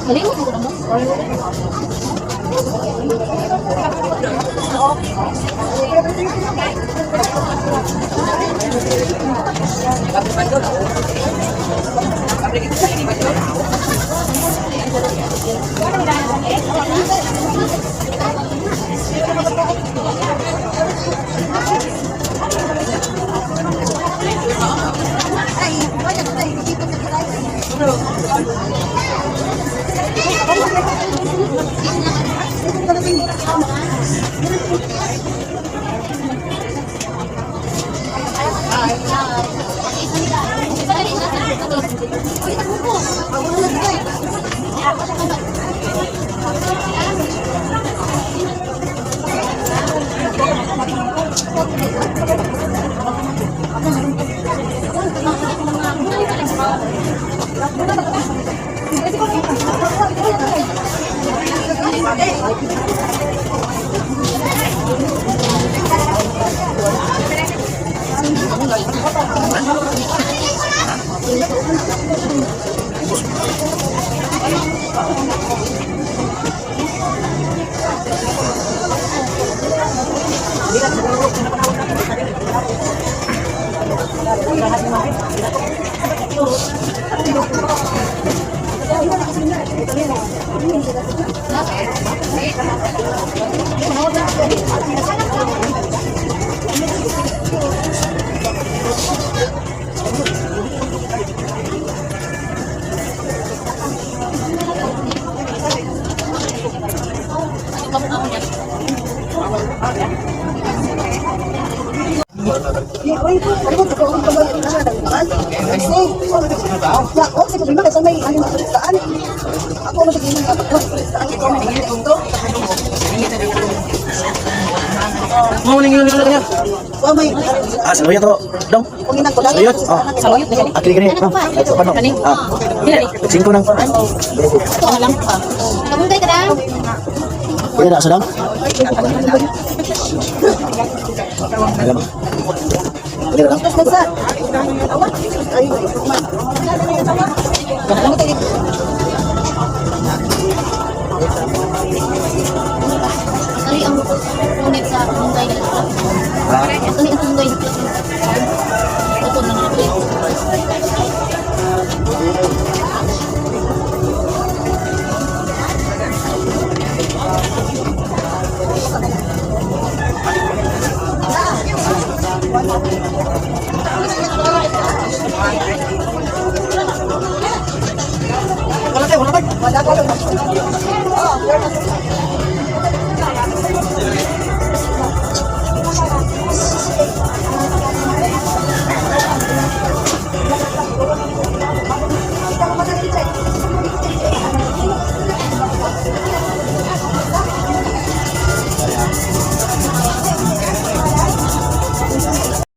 Malimot mo ko na mo? Mo ning yung niya. Ah, saluyot to. Dong. Saluyot. Oh. Saluyot na gani. Ah, kini kini. Oh. Paano? Ah. Singko nang. Ito na lang. Kamunggay ka na. Kini na sa dong. Alam. Kini na lang.